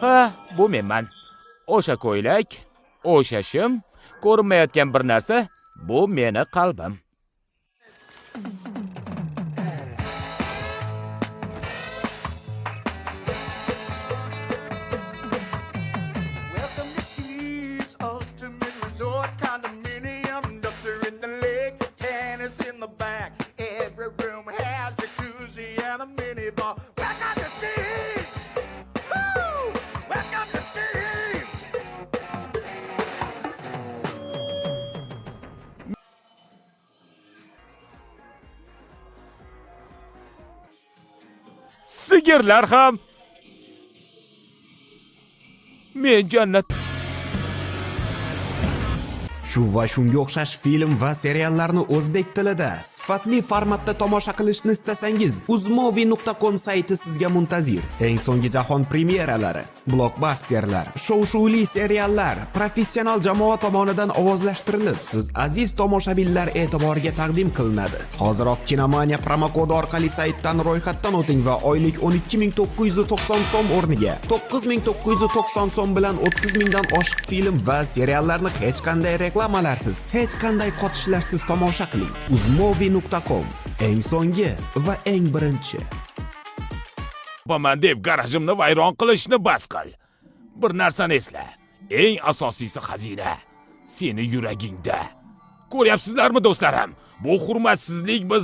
Ha, bu menman. O'sha ko'ylak, o'sha shim, ko'rinmayotgan bir narsa, bu meni qalbim. Welcome to Steve's Ultimate Resort Condominium. Ducks are in the lake, tennis in the back. Every room has jacuzzi and a mini bar. Welcome to Steve's! Woo! Welcome to Steve's! Sigirlar ham. Men jannat Shu va shunga o'xshash film va seriallarni o'zbek tilida sifatli formatda tomosha qilishni istasangiz, uzmovi.com sayti sizga muntazir. Eng so'nggi jahon premyeralari, blokbasterlar, shov-shuvli seriallar professional jamoa tomonidan ovozlashtirilib, siz aziz tomoshabinlar e'tiboriga taqdim qilinadi. Hoziroq Kinomania promokodi orqali saytdan ro'yxatdan o'ting va oylik 12 990 so'm o'rniga 9990 so'm bilan 30 mingdan oshiq film va seriallarni hech qanday reklamalarsiz, hech qanday qotishlarsiz tomosha qiling. uzmovi.com: eng so'nggi va eng birinchi. Boman deb garajimni vayron qilishni bas qil. Bir narsani esla. Eng asosiysi xazina seni yuragingda. Ko'ryapsizlarmi, do'stlarim? Bu hurmatsizlik biz